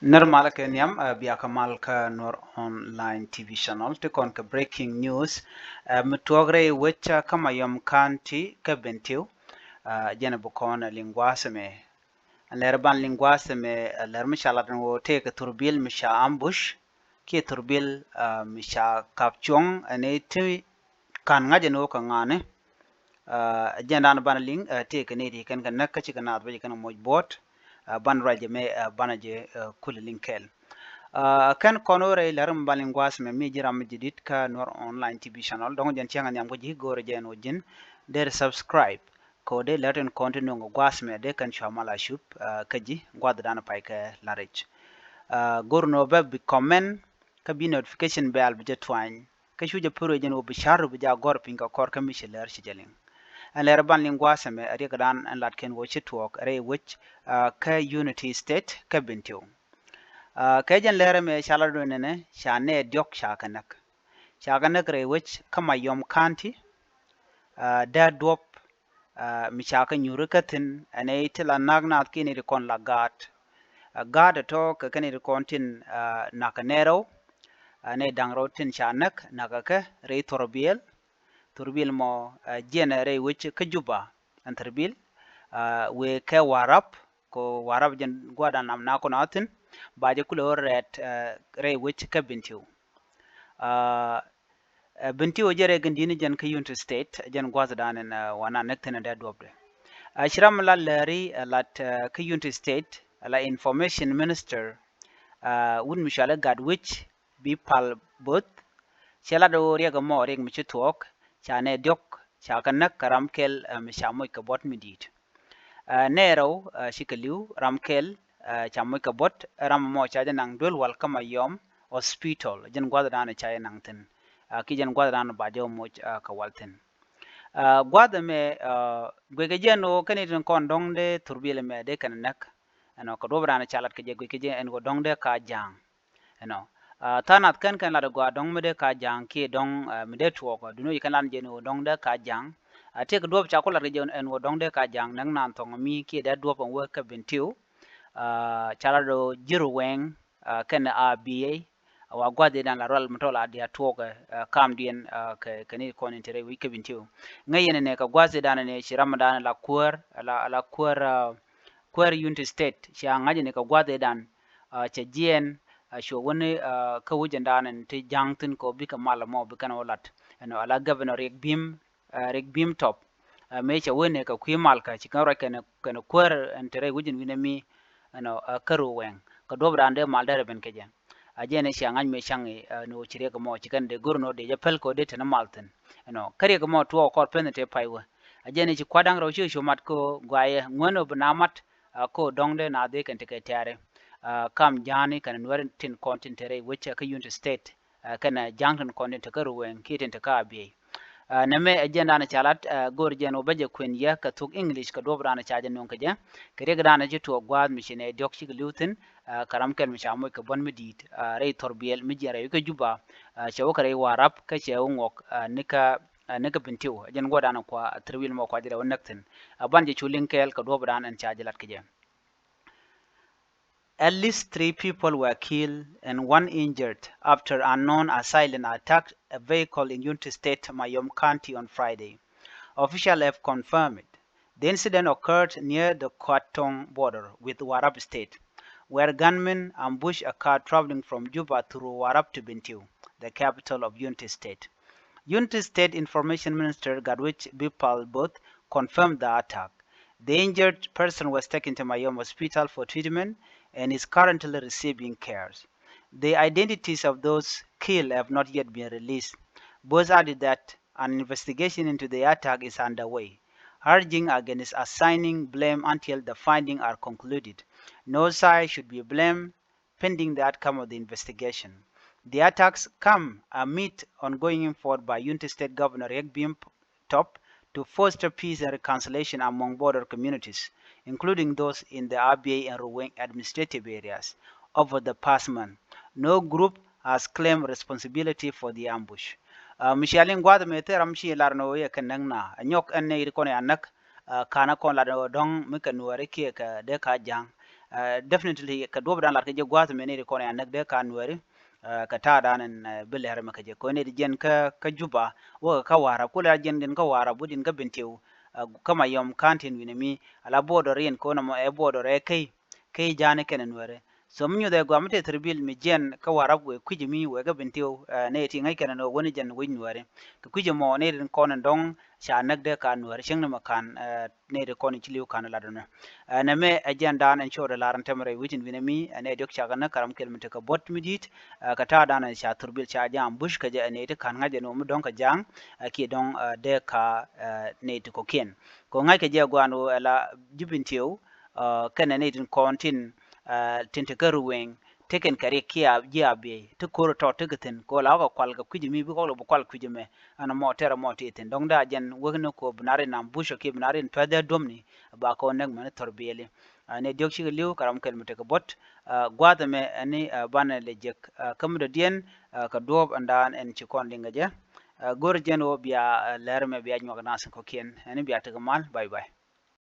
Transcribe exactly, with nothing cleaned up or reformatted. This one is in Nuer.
Nir mal kɛ nhiam, ɛ, bia kɛ mal kä Nuer Online T V channel. Ti kɔn kɛ breaking news, ɛ, mi tuɔɔk rɛy wec, ɛ, kä Mayom County kä Bentiu. Ɛ, jɛn bi kɔn ɛ liŋ gua̱a̱th ɛmɛ. Ɛn lɛr ban liŋ gua̱a̱th ɛmɛ, ɛ, lɛr mi ca lat ɛn ɣöö tëëkɛ thurbil mi ca ambush kiɛ thurbil, ɛ, mi ca kap cuɔ̱ŋ ɛn ɛ ti ka̱n ŋa̱c ɛn ɣöö kɛ ŋa̱ni. Ɛ, jɛn dan banɛ liŋ, ɛ, tëëkɛ nɛy ti kɛn kɛ näk kä cikɛ naath bä jɛ kɛn kɛ moc buɔ̱ɔ̱t. Ɛ, banɛ ruac jɛ mɛ, ɛ, banɛ jɛ, ɛ, kulɛ liŋ kɛɛl. Ɛ, kɛn kɔn wä rɛy lɛr mi banɛ liŋ gua̱a̱th mɛ mi ji̱ ram mi ji̱ di̱t kä Nuer Online T V channel. Dɔ̱ŋ jɛn cäŋ ɛ nhiam kä ji̱ go̱o̱rɛ jɛn wä ji̱n dee subscribe kɛ wä dee lɛr tin kɔn ti nuŋ gua̱a̱th mɛ dee kɛn cua mal a cup, ɛ, kä ji̱ gua̱a̱th dan pay kɛ la rɛc. Ɛ, go̱o̱r nɔ bɛ bi comment kä bi notification bell bi jɛ tuany. Kä cu jɛ pär wee jɛn wä bi ca̱r wä bi jɛ a gɔ̱r piny kɛ kɔr kä mi ci lɛr ci jɛ liŋ. Ɛn lɛr ban liŋ gua̱a̱th ɛmɛ ɛ riɛk dan ɛn lat kɛn wä ci tuɔɔk rɛy wec, ɛ, kä Unity State kä Bentiu. Ɛ, kɛ jɛn lɛr ɛmɛ ca lat wä nɛnɛ ca nɛɛ diɔ̱k ca kɛ näk. Ca kɛ näk rɛy wec kä Mayom County, ɛ, dee duɔ̱p, ɛ, mi ca kɛ nyuuri kä thi̱n ɛn ɛ ti la na̱k naath kiɛ ni ti kɔn la gaat. Ɛ, gaat ɛ tɔ̱ kɛ kɛn ni ti kɔn tin, ɛ, na̱k kɛ nɛɛrɛw, ɛ, nɛy da̱ŋ rɛw tin ca näk, na̱k kɛ kɛ rɛy thurbil. Thurbil mɔ, ɛ, jiɛn ɛ rɛy wec kä Juba ɛn thurbil, ɛ, wëë kɛ Warap, kɛ Warap jɛn gua̱a̱th dan nam na̱k kɔn a thi̱n, ba jɛ kulɛ wä rɛɛt, ɛ, rɛy wec kä Bentiu. Ɛ, ɛ, Bentiu jɛ rɛy gɛn di̱n jɛn kä Unity State, jɛn gua̱a̱th dan ɛn, ɛ, wa na näk thi̱n ɛ dee duɔ̱pdɛ. Ɛ, ci ram la lääri, ɛ, lat, ɛ, kä Unity State, ɛ, la Information Minister, ɛ, wut mi cɔal i̱ Gatwec Bipal Both. Cɛ lat ɣöö riɛk ɛmɔ riɛk mi ci thuɔɔk, ca nɛy diɔ̱k ca kɛ näk kɛ ram kɛl, ɛ, mi ca moc kɛ buɔ̱t mi di̱i̱t. Ɛ, nɛy rɛw, ɛ, cikɛ li̱w, ram kɛl, ɛ, ca moc kɛ buɔ̱t, ɛ, ram ɛmɔ ca jɛ naŋ duel wal kä Mayom Hospital, jɛn gua̱th dan ca jɛ naŋ thi̱n. Ɛ, ki jɛn gua̱th dan ba jɛ moc, ɛ, kɛ wal thi̱n. Ɛ, gua̱th ɛmɛ, ɛ, guickɛ jɛ ɛn ɣöö kɛn i̱ tin kɔn dɔ̱ŋ dee thurbil ɛmɛ dee kɛn näk. Ɛnɔ, kɛ duɔ̱p dan ca lat kɛ jɛ guickɛ jɛ ɛn ɣöö dɔ̱ŋ dee ka ja̱a̱ŋ. Ɛnɔ, ɛ, tha̱a̱ŋ nath kɛn kɛn lat gɔaa dɔ̱ŋ mi dee ka ja̱a̱ŋ kiɛ dɔ̱ŋ, ɛ, mi dee tuɔɔk, ɛ, duno ci kɛn lat jɛ ɛn ɣöö dɔ̱ŋ dee ka ja̱a̱ŋ. Ɛ, tëëkɛ duɔ̱p ca ku lat kɛ jɛ ɛn ɣöö dɔ̱ŋ dee ka ja̱a̱ŋ näk naan thɔŋ mi kiɛ dee duɔ̱p ɛn wä kä Bentiu. Ɛ, ca lat ɣöö Ji̱r Wɛŋ, ɛ, kɛnɛ A B A, ɛ, wa gua̱th i̱ dan la rual mi tɔl a diaal tuɔɔkɛ, ɛ, kamdiɛn, ɛ, kɛ, kɛ ni kɔn in te rɛy wec kä Bentiu. Ŋäc yɛn ɛnɛ kɛ gua̱th i̱ dan ɛnɛ ci ram dan la kuäär, la, la kuäär, ɛ, kuäär Unity State, cia ŋa̱c ɛnɛ kɛ gua̱th i̱ dan, ɛ, cɛ jiɛɛn, ɛ, cuɛ wä ni, ɛ, kä wec ɛn dan ɛn ti ja̱a̱ŋ thi̱n kɛ ɣöö bikɛ mal ɛmɔ bi kɛn wä lat. Ɛnɔ, ala Governor Riek Bim, ɛ, Riek Bim Top, ɛ, mëë cɛ wee nɛ kɛ kui̱ mal kä ci kɛn ruac kɛnɛ, kɛnɛ kuäär ɛn te rɛy wec in wi̱nɛ mi, ɛnɔ, ɛ, kä Ruwɛŋ. Kɛ duɔ̱p raan dee mal derɛ ben kɛ jɛ. A jɛn ɛ cia ŋa̱c mëë ca̱ŋ i̱, ɛ, ni ɣöö ci riɛk ɛmɔ ci kɛn dee go̱r ni ɣöö dee jɛ päl kɛ ɣöö dee te ni mal thi̱n. Ɛnɔ, kä riɛk ɛmɔ tuɔɔk kɔr pen te pay wä. A jɛn ɛ ci kua̱r da̱ŋ rɛw ci cu mat kɛ ɣöö guayɛ ŋuän ɣöö bi na mat, ɛ, kɛ ɣöö dɔ̱ŋ dee na dhee kɛn te kɛ tiaari. Ɛ, kam ja̱a̱ni kɛn nuäär tin kɔn tin te rɛy wec kä Unity State. Ɛ, kɛnɛ ja̱a̱ŋ tin kɔn tin te kä Ruwɛŋ kiɛ tin te kä A B A. Ɛ, nɛmɛ ɛ jɛn dan ca lat, ɛ, go̱o̱r jɛn wä bä jɛ kuën yɛ kɛ thuk English kɛ duɔ̱p dan ca jɛ nöŋ kɛ jɛ. Kɛ riɛk dan ci tuɔɔk gua̱a̱th mi ci nɛy diɔ̱k cikɛ li̱w thi̱n, ɛ, kɛ ram kɛl mi ca moc kɛ buɔ̱n mi di̱i̱t, ɛ, rɛy thurbil mi jiɛn rɛy wec kä Juba, ɛ, cɛ wä kɛ rɛy Warap kä cɛ wä ŋuɔk, ɛ, ni kä, ɛ, ni kä Bentiu. Ɛ jɛn gua̱a̱th dan kua thurbil mɔ kua jɛ rɛw näk thi̱n. Ɛ, ban jɛ cu liŋ kɛɛl kɛ duɔ̱p dan ɛn ca jɛ lat kɛ jɛ. At least three people were killed and one injured after unknown assailant attacked a vehicle in Unity State, Mayom County on Friday. Officials have confirmed it. The incident occurred near the Kwatong border with Warrap State, where gunmen ambushed a car traveling from Juba through Warrap to Bentiu, the capital of Unity State. Unity State Information Minister Gatwec Bipal Both confirmed the attack. The injured person was taken to Mayom Hospital for treatment and is currently receiving care. The identities of those killed have not yet been released. Both added that an investigation into the attack is underway, urging against assigning blame until the findings are concluded. No side should be blamed pending the outcome of the investigation. The attacks come amid ongoing effort by Unity State Governor Riek Bim Top to foster peace and reconciliation among border communities, including those in the Abyei and Ruweng administrative areas, over the past month. No group has claimed responsibility for the ambush. Ɛ, mi cia liŋ gua̱a̱th mëë thil ram ci lar ni ɣöö yɛ kɛ näk na ɛ nyɔk ɛn ni ri kɔn ya näk, ɛ, ka̱n ɛ kɔn lat ni ɣöö dɔ̱ŋ mi kɛ nuääri kiɛ kɛ dee ka ja̱a̱ŋ. Definitely kɛ duɔ̱ɔ̱p dan lat kɛ jɛ gua̱a̱th mɛ nɛy ti kɔn ya näk dee ka Nuääri. Kɛ ta̱a̱ dan ɛn bi lɛr mɛ kɛ jɛ kɔn nɛy ti jiɛn kä Juba wä kɛ kä Warap kulɛ jiɛn jiɛn kä Warap wä din kä Bentiu. Kä Mayom County wi̱nɛ mi ala border in kɔn mɔ ɛ border ɛ key key ja̱a̱ni kɛnɛ Nuääri. So mi nyuthɛ gɔaa mi te thirbil mi jiɛn kä Warap wee kui̱c mi wee kä Bentiu nɛy ti ŋäc kɛnɛ ni wä ni jɛn wi̱c Nuääri. Kɛ kui̱c mɔ nɛy ti kɔn in dɔ̱ŋ ca näk dee ka Nuääri cieŋni mɛ ka̱n nɛy ti kɔn in ci li̱w ka̱n lat ɛnɔ. Nɛ mɛ ɛ jɛn dan ɛn cot ɛ lar ɛn tɛmɛ rɛy wi̱c in wi̱nɛ mi ɛ nɛy diɔ̱k cakɛ näk karam kɛl mi tekɛ buɔ̱t mi di̱i̱t. Kɛ ta̱a̱ dan ɛ ca thurbil ca jɛ ambush kɛ jɛ ɛ nɛy ti ka̱n ŋa̱c ɛn ɣöö mi dɔ̱ŋ kɛ ja̱a̱ŋ kiɛ dɔ̱ŋ dee ka nɛy ti kɔ̱kiɛn. Kɛ ŋa̱c kɛ jɛ gua̱a̱n ɣöö ɛ la ji̱ Bentiu kɛnɛ nɛy tin kɔn tin tin te kä Ruweng tekɛn kɛ rik kiɛ ji̱ Abiey ti ko̱r tɔt tekɛ thi̱n kɛ ɣöö la wä kɛ kual kɛ kui̱c mi bi kɔk lɛ bi kual kui̱c mɛ. Ɛn mɔ tɛrɛ mɔ ti thi̱n dɔ̱ŋ dee a jɛn wek ni kɔ bi na rin ambush kiɛ bi na rin tuɛth dee duɔ̱mni. Ba kɔ näk mɛn thɔr bieli. Nɛy diɔ̱k cikɛ li̱w karam kɛl mi tekɛ buɔ̱t. Gua̱a̱th ɛmɛ ɛn ni banɛ lɛ jek kä mi dɔ̱diɛn kɛ duɔ̱ɔ̱p ɛn daan ɛn ci kɔn liŋ kɛ jɛ. Go̱r jɛn ɣöö bia lɛr mɛ bia nyuak nath kɔ̱kiɛn ɛn ni bia tekɛ mal. Bye bye.